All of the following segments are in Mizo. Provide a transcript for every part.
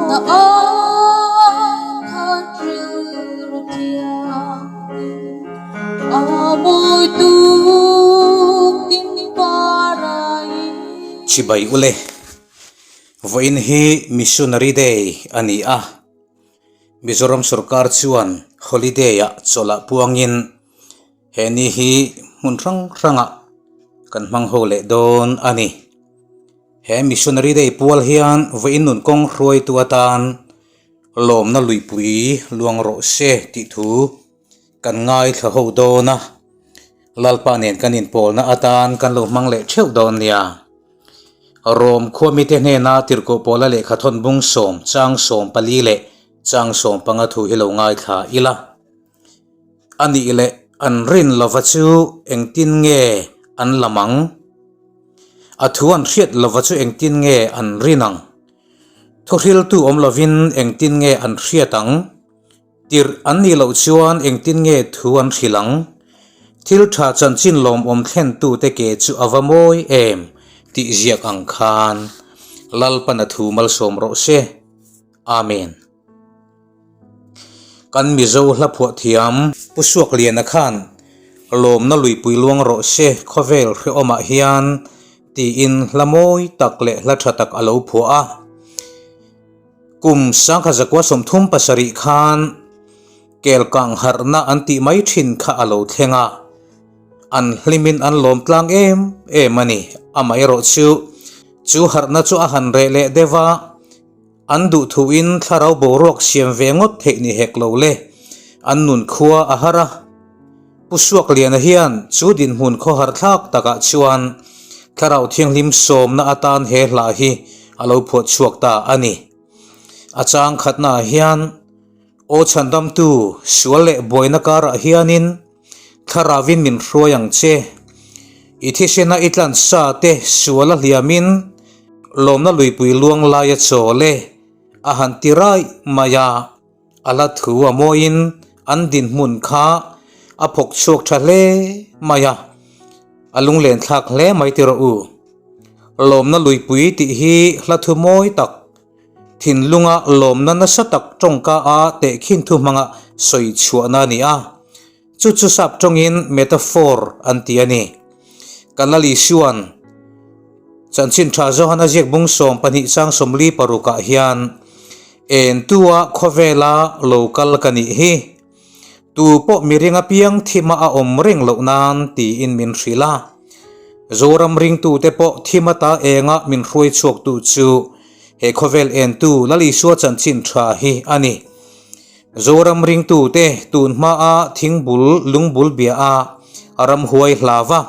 Na ai khat rilru thianghlim a mawi tuk ding parai. Chibai ule, vawiin hi Missionary Day a ni a, Mizoram sorkar chuan holiday-ah chawlh ah puangin he ni hi hmun hrang hrangah kan hmang ho leh dawn a ni. He Missionary Day pual hian vawiin nun kawng hruaitu atan lawmna luipui luang rawh se tih thu kan ngaithla ho dawn a, Lalpa nen kan inpawlna atan kan lo hmang leh theuh dawn nia. Rom khuamite hnena tirhkoh pawla lehkha thawn bung sawm chang 14 leh chang 15 thu hi lo ngaithla ila. A nih leh an rin lova chu engtin nge an lam ang? A thu an hriat lova chu engtin nge an rin ang? Thuhriltu awm lovin engtin nge an hriat ang? Tirh an nih loh chuan engtin nge thu an hrilh ang? Thil tha chanchin lawmawm thlentute ke chu a va mawi em tih ziak ang khan Lalpan a thu malsawm rawh se. Amen. Kan Mizo hla phuah thiam Pu Suakliana khan lawmna luipui luang rawh se khawvel hrehawmah hian tiin hla mawi tak leh hla tha tak a lo phuah a. Kum 1937 khan kelkang harhna an tih mai thin kha a lo thleng a, an hlimin an lawm tlang em em a ni. Amaherawhchu chu harhna chu a han reh leh deuh a. An duh thuin thlarau boruak siam ve ngawt theih ni hek lo le, an nun khua a har a. Pu Suakliana hian chu dinhmun khawhar thlak takah chuan thlarau thianghlim sawmna atan he hla hi a lo phuah chhuak ta a ni. A chang khatnaah hian Aw chhandamtu sual leh buaina karah hianin thlarauin min hruai ang che. I thisena i tlan sa te sual a hliamin lawmna luipui luang laia chawl e a han ti raih mai a, a la thu a mawiin an dinhmun kha a phawk chhuak tha hle mai a, a lunglen thlak hle mai ti rawh u. Lawmna luipui tih hi hla thu mawi tak Thinlunga lawmna nasa tak tawngka a tehkhin thu hmanga sawi chhuahna a ni a, chu chu sap tawngin metaphor an ti a ni. Kan Lal Isua'n Chanchin Tha Johana ziak bung 12 chang 46 ah hian, Entua khawvela lo kal ka nih hi, Tu pawh miring apiang thima a awm reng loh nan tiin min hrilh a. Zoram ringtute pawh thim ata enga min hruai chhuaktu chu he khawvel entu Lal Isua chanchin tha hi a ni. Zoram ringtute tun hmaa thingbul lungbul bia a ramhuai hlava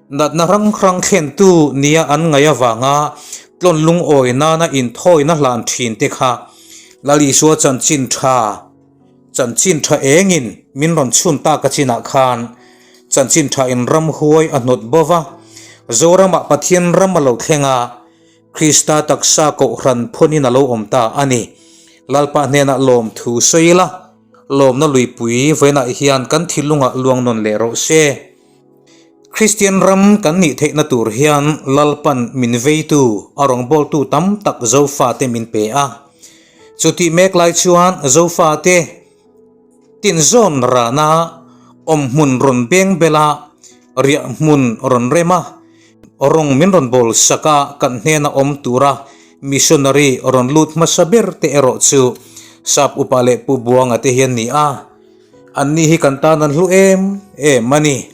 natna hrang hrang thlentu nia an ngaih avanga tlawn lungawi nana inthawina hlan thinte kha Lal Isua chanchin tha Chanchin tha engin min rawn chhun tak a chinah khan chanchin tha in ram huai a hnawt bo va, Zoramah Pathian ram a lo thleng a, Krista taksa kohhran phunin a lo awm ta a ni. Lalpa hnenah lawm thu sawi ila, lawmna luipui vawiinah hian kan thilungah luang nawn leh rawh se. Kristian ram kan nih theihna tur hian Lalpan min veitu, a rawngbawltu tam tak Zofate min pe a. Chutih mek lai chuan Zofate tinzawn rana awmhmun rawn beng bela, riah hmun rawn rem a, rawng min rawn bawl sak a kan hnena awm tura missionary rawn lut hmasa ber te erawh chu Sap Upa leh Pu Buanga te hi an ni a. Anni hi kan tan an hlu em em a ni.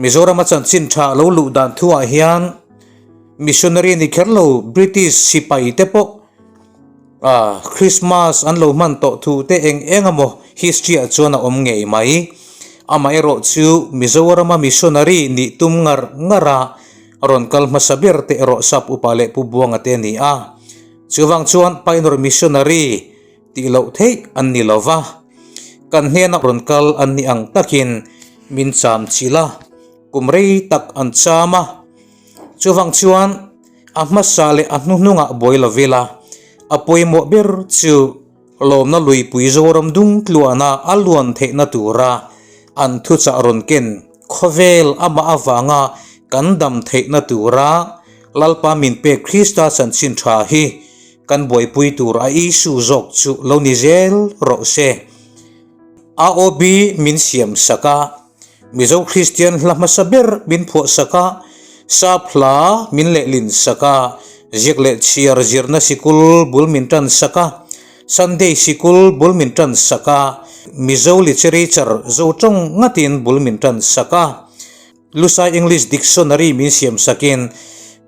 Mizorama chanchin tha lo luh dan thuah hian missionary ni kher lo British sipai te pawh ah Christmas an lo hman tawh thu te eng eng emaw history ah chuan a awm ngei mai. Amaherawh chu Mizorama missionary nih tum ngar ngar a rawn kal hmasa ber te erawh Sap Upa leh Pu Buanga te a ni a. Chuvang chuan Pioneer Missionary Tih loh theih an ni lo va, kan hnena rawn kal an ni ang takin min cham chilh a, kum rei tak an cham a. Chuvang chuan a hmasa leh a hnuhnungah buai lo ila, a pawimawh ber chu lawmna luipui Zoram dung tluana a luan theihna tura an thuchah rawn ken khawvel amah avanga kan dam theihna tura Lalpa min pek Krista chanchin tha hi. Kan buaipui tur a issue zawk chu lo ni zel rawh se. AOB min siam sak a, Mizo Kristian hla hmasa ber min phuah sak a, Sap hla min lehlin sak a, ziak leh chhiar zirna sikul bul min tan sak a, Sunday sikul bul min tan sak a, Mizo literature zo tawng ngatin bul min tan sak a, Lusai English Dictionary min siam sakin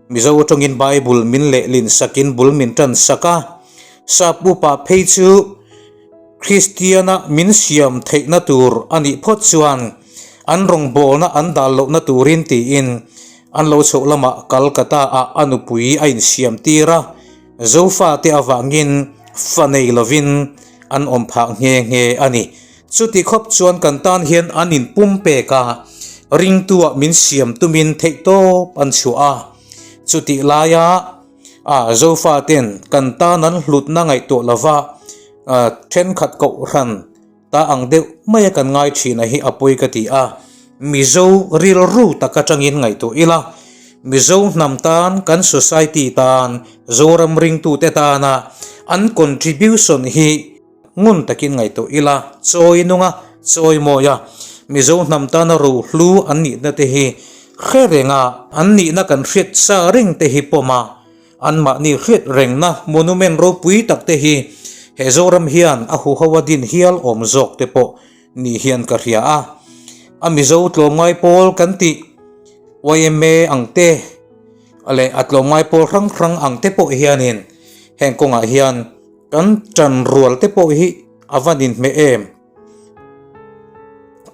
Mizo tawngin Bible min lehlin sakin bul min tan sak a. Sap upa phei chu Kristiana min siam theihna tur a nih phawt chuan an rawngbawlna an dal lohna turin tiin an lo chhoh lamah Calcutta ah a nupui a insiam tir a, Zofate avangin fa nei lovin an awm phah nghe nghe a ni. Chuti khawp chuan kan tan hian an inpumpek a, ringtuah min siam tumin theihtawp an chhuah a. Chutih laia a Zofaten kan tan an hlutna ngaihtuah lova thenkhat kohhran ta ang deuh maia kan ngai thin a hi a pawi ka ti a. Mizo rilru tak atangin ngaihtuah ila, Mizo hnam tan, kan society tan, Zoram ringtute tana an contribution hi Ngun takin ngaihtuah ila, chawi nunga chawi mawia Mizo hnam tana rohlu an nihna te hi hre renga an nihna kan hriat sa reng te hi pawm a, anmahni hriat rengna monument ropui tak te hi he Zoram hian a huho a din hial awm zawk te pawh ni hian ka hria a. A Mizo tlawmngai pawl kan tih yma ang te leh a tlawmngai pawl hrang hrang ang te pawh hianin heng kawngah hian Kan ṭan rual te pawh hi a van inhmeh em?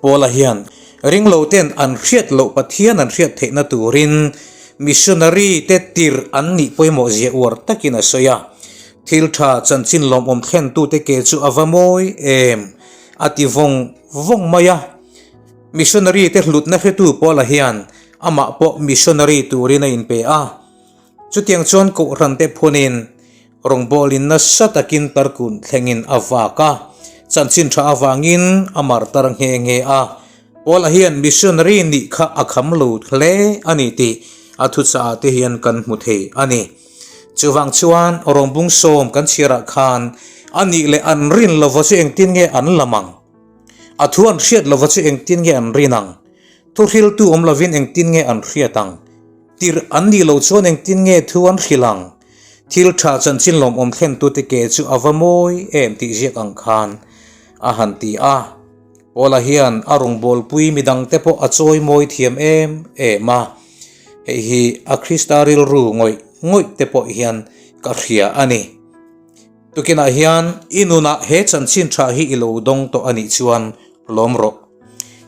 Paula hian ringlo ten an hriat loh Pathian an hriat theihna turin missionary te tirh an nih pawimawh zia uar takin a sawi a. Thil ṭha chanchin lawmawm thlentute ke chu a va mawi em? A ti vawng vawng mai a. Missionary te hlutna hretu Paula hian amah pawh missionary turin a inpe a. Chutiang chuan Kohhran te phunin rawngbawlin nasa takin tarkun thlengin a vak a, chanchin tha avangin a mar tar nghe nghe a. Paula hian missionary nih kha a kham lo hle a ni tih a thuchah ah te hian kan hmu thei a ni. Chuvang chuan rawngbung sawm kan chhiarah khan a nih leh an rin lova chu engtin nge an lam ang? A thu an hriat lova chu engtin nge an rin ang? Thuhriltu awm lovin engtin nge an hriat ang? Tirh an nih loh chuan engtin nge thu an hrilh ang? Thil tha chanchin lawmawm thlentute ke chu a va mawi em tih ziak ang khan a han ti a. Paula hian a rawngbawlpui midangte pawh a chawi mawi thiam em em a. Hei hi a Krista rilru ngawih ngawih te pawh hian ka hria a ni. Tukinah hian i nunah he chanchin tha hi i lo dawng tawh a nih chuan lawm rawh.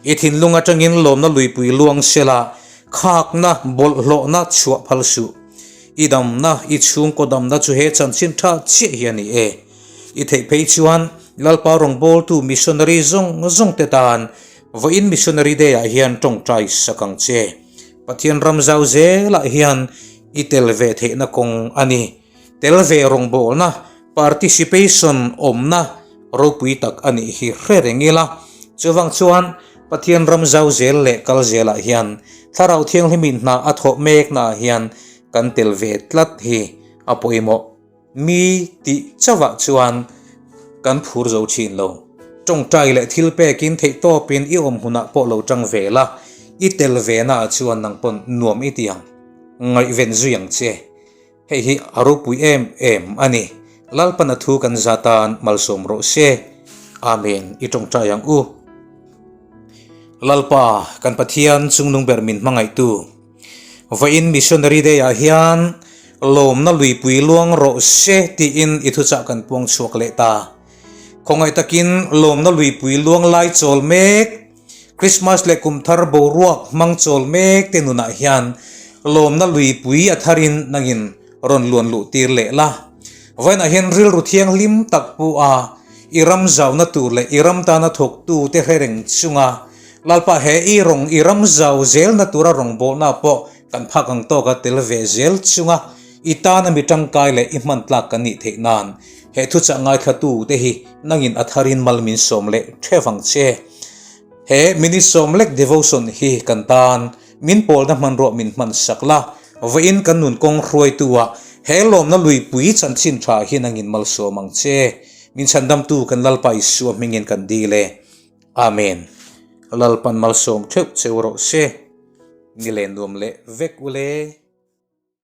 I thinlung atangin lawmna luipui luang sela khakna bawlhhlawhna chhuah phal suh. I damna, i chhungkaw damna chu he chanchin tha chiah hi a ni e. I theih phei chuan Lalpa rawngbawltu missionary zawng zawng te tan vawiin Missionary Day ah hian tawngtai sak ang che. Pathian ram zau zelah hian i tel ve theihna kawng a ni. Tel ve rawngbawlna, participation, awmna ropui tak a nih hi hre reng ila. Chuvang chuan Pathian ram zau zel leh kal zelah hian Thlarau Thianghlimin hna a thawh meknaah hian kan tel ve tlat hi a pawimawh. Mi tih chauhah chuan kan phur zo thin lo. Tawngtai leh thil pekin theihtawpin i awm hunah pawh lo tang ve la, i tel ve naah chuan nang pawn nuam i ti ang, ngaihven zui ang che. Hei hi a ropui em em a ni. Lalpana thu kan za tan malsawm rawh se. Amen. I tawngtai ang u. Lalpa, kan Pathian chungnung ber min hmangaihtu. Vawiin Missionary Day ah hian lawmna luipui luang rawh se tiin i thuchah kan puang chhuak leh ta. Khawngaih takin lawmna luipui luang lai chawl mek Christmas leh kum thar boruak hmang chawl mek te nunah hian lawmna luipui a tharin nangin rawn luan luh tir leh la. Vawiinah hian rilru thianghlim tak pu a, i ram zauna tur leh i ram tana thawktu te hre reng chunga Lalpa he i rawng i ram zau zelna tura rawngbawlna pawh kan phak ang tawka tel ve zel chunga i tana mi tangkai leh i hman tlak kan nih theih nan he thuchah ngaithlatu te hi nangin a tharin mal min sawm leh theuh ang che. He mini sawmlek devotion hi kan tan min pawlna hmanruah min hman sak la, vawiin kan nun kawng hruaitu ah He lawmna luipui chanchin tha hi nangin malsawm ang che. Min chhandamtu kan Lalpa Isua hmingin kan dil e. Amen. Lalpan malsawm theuh cheu rawh se. Ni len nuam leh vek ule.